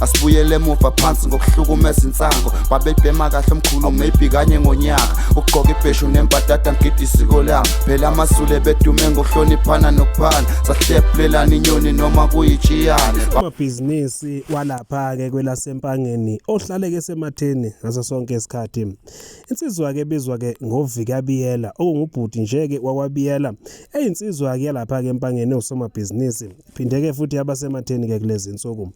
Asibuyele emuva phansi ngokuhlukumeza insango. Babebhema kahle omkhulu, maybe kanye ngonyaka. Ukugqoka ibheshu nembadada, ngigida isiko lami. Phela amaZulu ebedume ngokuhloniphana nokuphana. Sahlephulelana inyoni noma kuyitshiyane. Amabhizinisi walapha-ke kwelaseMpangeni ohlaleke esematheni ngaso sonke isikhathi. Insizwa-ke ebizwa-ke ngoVikabiyela okungubhuti nje-ke wakwaBiyela eyinsizwa-ke yalapha-ke eMpangeni ewusomabhizinisi. Phinde-ke futhi yabasematheni-ke kulezi nsuku.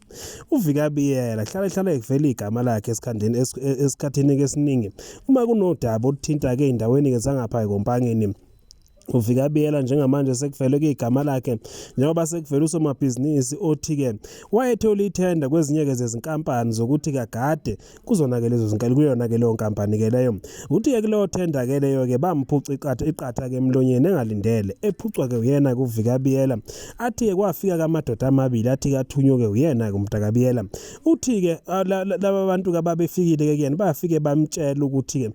UVikabiyela hlale hlale kuvela igama lakhe esikhandeni esikhathini-ke esiningi uma kunodaba oluthinta-ke ey'ndaweni-ke zangapha koMpangeni. UVikabiyela njengamanje sekuvele kuyigama lakhe njengoba sekuvele usomabhizinisi othi-ke wayethola ithenda kwezinye-ke zezinkampani zokuthi kagade kuzona-ke lezo zinkampani kuyona-ke leyo nkampani-ke leyo. Uthi-ke kuleyo thenda-ke leyo-ke bamphuca iqatha iqatha-ke emlonyeni engalindele ephucwa-ke uyena-ke uVikabiyela. Athi-ke kwafika-ke amadoda amabili athi-ke athunywe-ke uyena-ke uMntakabiyela. Uthi-ke laba bantu-ke ababefikile-ke kuyena bafike bamtshela ukuthi-ke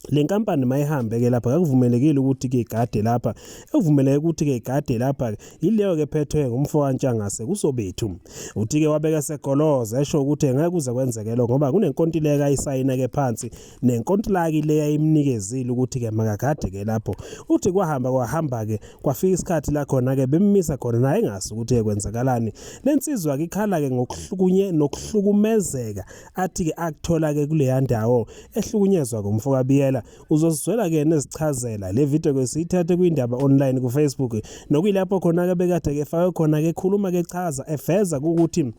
le nkampani mayihambe ke lapha, akuvumelekile ukuthi ke igade lapha, ekuvumeleke ukuthi ke igade lapha yileyo ke phethwe ngumfo kaNtshangase kuSobethu. Uthi ke wabeka segoloza esho ukuthi ngeke kuze kwenzeke lokho ngoba kunenkontileka ayisayina ke phansi nenkontilaki le yayimnikezile ukuthi ke makagade ke lapho. Uthi kwahamba kwahamba ke kwafika isikhathi la khona ke bemmisa khona naye engazi ukuthi ke kwenzakalani. Lensizwa ke ikhala ke ngokuhlukunye nokuhlukumezeka athi ke akuthola ke kuleya ndawo ehlukunyezwa ngumfo kaBiyela. Uzosizwela ke nezichazela le video ke siyithathe kwindaba online ku Facebook nokuyilapho khona ke bekade ke fake khona ke khuluma ke chaza eveza ukuthi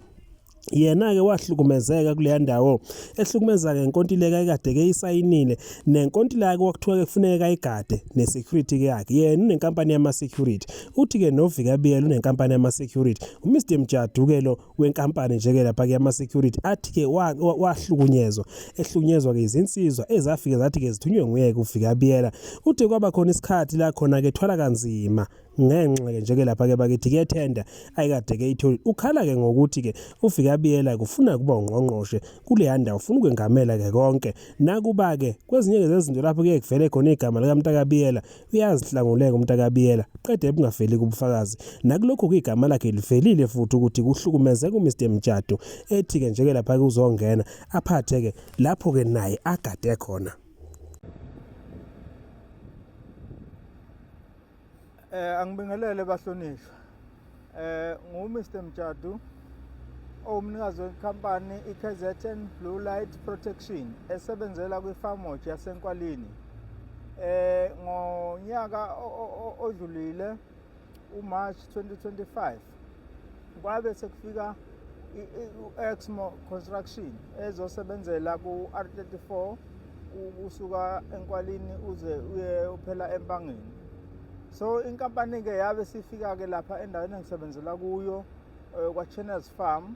yena-ke wahlukumezeka kuleya ndawo ehlukumeza ke nkontileka ekade ke isayinile nenkontileka kwakuthiwa ke kufuneka ayigade ne-security ke yakhe. Yena unenkampani yama-security, uthi-ke noVikabiyela unenkampani yama-security, uMr Mjadu ke lo wenkampani nje-ke lapha-ke yama-security. Athi-ke wahlukunyezwa ehlukunyezwa-ke izinsizwa ezafike zathi-ke zithunywe nguye-ke uVikabiyela. Uthi kwaba khona isikhathi la khona-ke thwala kanzima ngenxa-ke nje-ke lapha-ke bakithi kuyethenda ayikade-ke itholi. Ukhala-ke ngokuthi-ke uVikabiyela kufuna kuba ungqongqoshe kuleya ndawo, ufuna ukwengamela-ke konke. Nakuba-ke kwezinye-ke zezinto lapho kuye kuvele khona igama likaMntakabiyela, uyazihlanguleka uMntakabiyela qede bungaveli kubufakazi. Nakulokhu kuyigama lakhe livelile futhi ukuthi kuhlukumezeka uMr Mjadu, ethi-ke nje-ke lapha-ke uzongena aphathe-ke lapho-ke naye agade khona. Angibingelele bahlonishwa. Ngu Mr Mjadu owumnikazi wenkampani iKZN Blue Light Protection esebenzela kwiFarmwatch yaseNkwalini. Ngonyaka odlulile uMarch 2025 kwabe sekufika u-Exmo Construction ezosebenzela ku-R34 ukusuka eNkwalini uze uye uphela eMpangeni. So inkampani-ke yabe sifika-ke lapha endaweni engisebenzela kuyo kwa-Channels Farm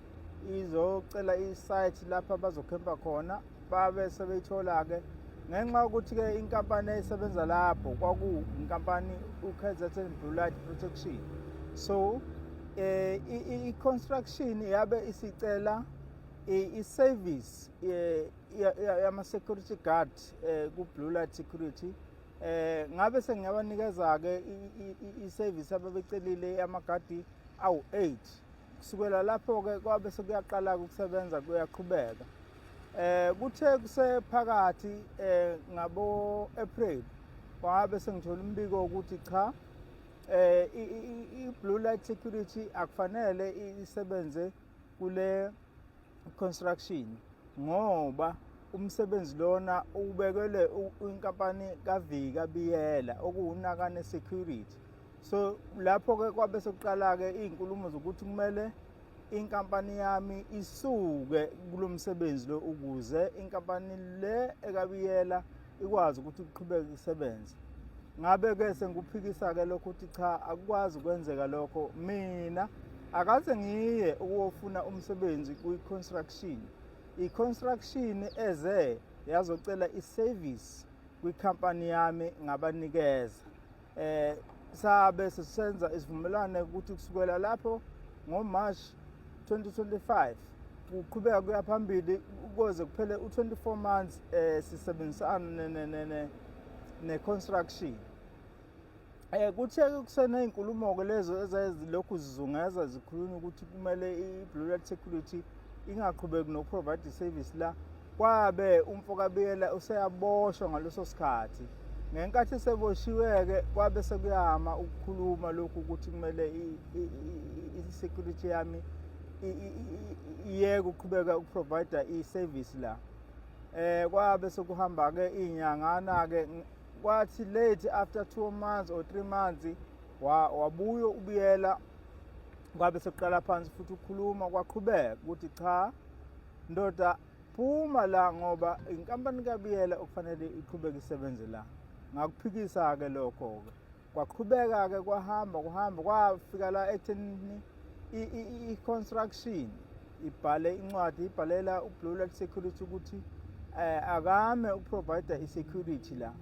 izocela i-site lapha bazokhempa khona, babe sebeyithola-ke ngenxa yokuthi-ke inkampani esebenza lapho kwakuwinkampani u-KZN Blue Light Protection. So i-construction yabe isicela i-service yama-security guard ku-Blue Light Security. Ngabe sengiyabanikeza-ke i-service ababecelile yamagadi awu-8. Kusukela lapho-ke kwabe sekuyaqala-ke ukusebenza kuyaqhubeka. Kuthe kusephakathi ngabo April kwabe sengithola umbiko ukuthi cha, i-Blue Light Security akufanele isebenze kule construction ngoba umsebenzi lona ubekelwe inkampani kaVika Biyela okuwunakane Security. So lapho-ke kwabe sekuqala-ke iy'nkulumo zokuthi kumele inkampani yami isuke kulo msebenzi lo ukuze inkampani le ekaBiyela ikwazi ukuthi iqhubeke isebenze. Ngabe-ke sengikuphikisa-ke lokho ukuthi cha, akukwazi ukwenzeka lokho. Mina akaze ngiye ukuyofuna umsebenzi kwi-construction. I-construction eze yazocela i-service kwikhampani yami ngabanikeza. Sabe sisenza isivumelwano ukuthi kusukela lapho ngoMarch 2025 kuqhubeka kuya phambili kuze kuphele u-24 months sisebenzisana ne-construction. Kuthe kuseney'nkulumo-ke lezo ezazilokhu zizungeza zikhulunywa ukuthi kumele i-Blue Light Security Ingaqhubeki nokuprovide i-service la. Kwabe umfokaBiyela useyaboshwa ngaleso sikhathi. Ngenkathi seboshiwe-ke, kwabe sekuyama ukukhuluma lokhu ukuthi kumele i-security yami iyeke ukuqhubeka ukuprovide i-service la. Kwabe sekuhamba-ke iy'nyangana-ke, kwathi late after 2 months or 3 months wabuya ubuyela, kwabe sekuqala phansi futhi ukukhuluma, kwaqhubeka ukuthi cha ndoda, phuma la ngoba inkampani kaBiyela okufanele iqhubeke isebenze la. Ngakuphikisa-ke lokho-ke, kwaqhubeka-ke, kwahamba kuhamba, kwafika la ekuthenini i-construction ibhale incwadi, ibhalela u-Blue Light Security ukuthi akame ukuprovide i-security la.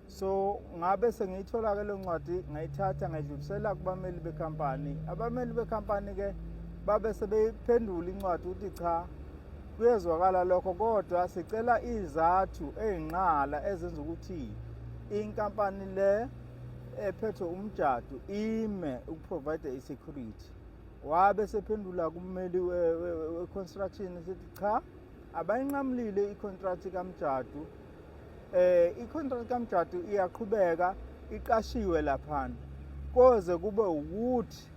So ngabe sengiyithola-ke lo ncwadi, ngayithatha ngayidlulisela kubameli bekhampani. Abameli bekhampani-ke babe sebeyiphendula incwadi ukuthi cha, kuyezwakala lokho, kodwa sicela izathu ey'nqala ezenza ukuthi inkampani le ephethwe uMjadu ime ukuprovide i-security. Wabe sephendula kummeli we-construction sithi cha, abayinqamulile i-contract kaMjadu, i-contract kaMjadu iyaqhubeka, iqashiwe laphana koze kube ukuthi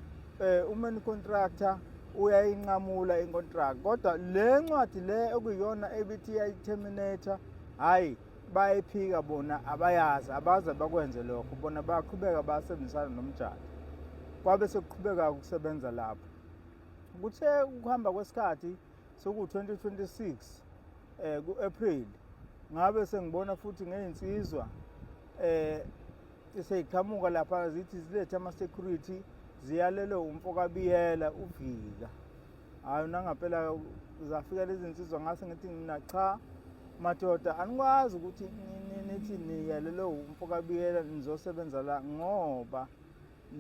umain contractor uyayinqamula i-contract. Kodwa le ncwadi le okuyiyona ebithi iyayiterminate, hayi, bayayiphika bona, abayazi, abaze bakwenze lokho bona, bayaqhubeka bayasebenzisana noMjadu. Kwabe sekuqhubeka ukusebenza lapho. Kuthe ukuhamba kwesikhathi, soku-2026 ku-April, ngabe sengibona futhi ngey'nsizwa seyiqhamuka lapha, zithi zilethe ama-security, ziyalelwe umfokaBiyela uVika. Hayi, nangampela zafika lezi nsizwa, ngase ngithi mina cha madoda, anikwazi ukuthi nithi niyalelwe umfokaBiyela nizosebenza la, ngoba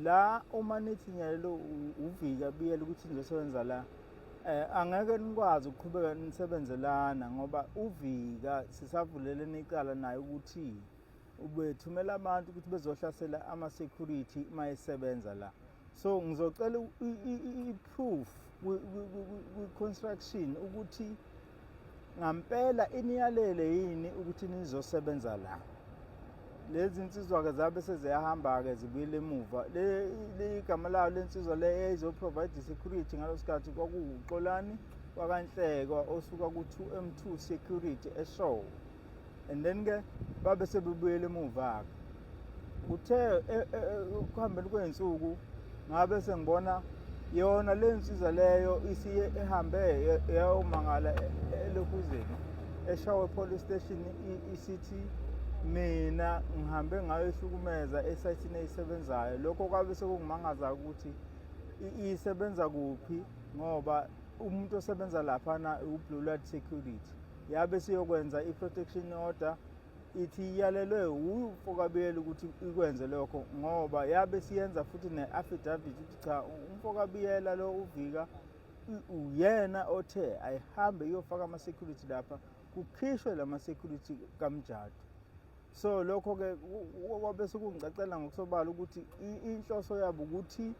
la uma nithi niyalelwe uVika Biyela ukuthi nizosebenza la, angeke nikwazi ukuqhubeka nisebenzelana, ngoba uVika sisavulelene icala naye ukuthi ubethumela abantu ukuthi bezohlasela ama-security uma esebenza la. So ngizocela i-proof kwi-construction ukuthi ngampela iniyalele yini ukuthi nizosebenza la. Lezi nsizwa-ke zabe seziyahamba-ke, zibuyele emuva. Le igama layo lensizwa le eyayizoprovide i-security ngalo sikhathi kwakuwuXolani wakaNhlekwa osuka ku-2M2 Security eShowe. And then-ke babe sebebuyela emuva-ke. Kuthe ekuhambeni kwey'nsuku ngabe sengibona yona le nsizwa leyo isiye ihambe yayomangala elokhuzeni eShowe Police Station, isithi mina ngihambe ngayohlukumeza esayithini eyisebenzayo. Lokho kwabe sekungimangaza ukuthi isebenza kuphi, ngoba umuntu osebenza laphana u-Blue Light Security. Yabe siyokwenza i-protection order, ithi iyalelwe umfokaBiyela ukuthi ikwenze lokho, ngoba yabe siyenza futhi ne-affidavit ukuthi cha, umfokaBiyela lo uVika uyena othe ayihambe iyofaka ama-security lapha, kukhishwe lama-security kaMjadu. So lokho-ke kwabe sekungicacela ngokusobala ukuthi inhloso yabo ukuthi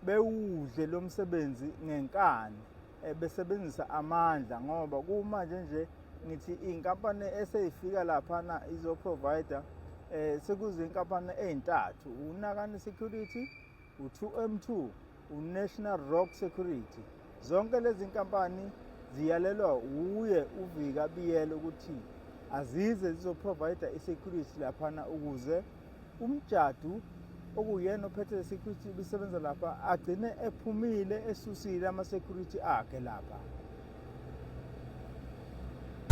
bewudle lo msebenzi ngenkani, besebenzisa amandla, ngoba kumanje nje ngithi inkampani eseyifika laphana izoprovide sekuzinkampani ey'ntathu: uNakani Security, u-2M2, u-National Rock Security. Zonke lezi nkampani ziyalelwa uye uVika Biyela ukuthi azize zizoprovide i-security laphana, ukuze uMjadu okuyena ophethe le-security ibisebenza lapha agcine ephumile, esusile ama-security akhe lapha.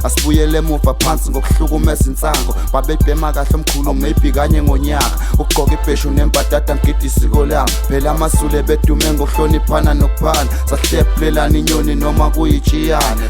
Asibuyele emuva phansi ngokuhlukumeza insango. Babebhema kahle omkhulu maybe kanye ngonyaka, ukugqoka ibheshu nembadada, ngigida isiko lami. Phela amaZulu bedume ngokuhloniphana nokuphana, sahlephulelana inyoni noma kuyitshiyane.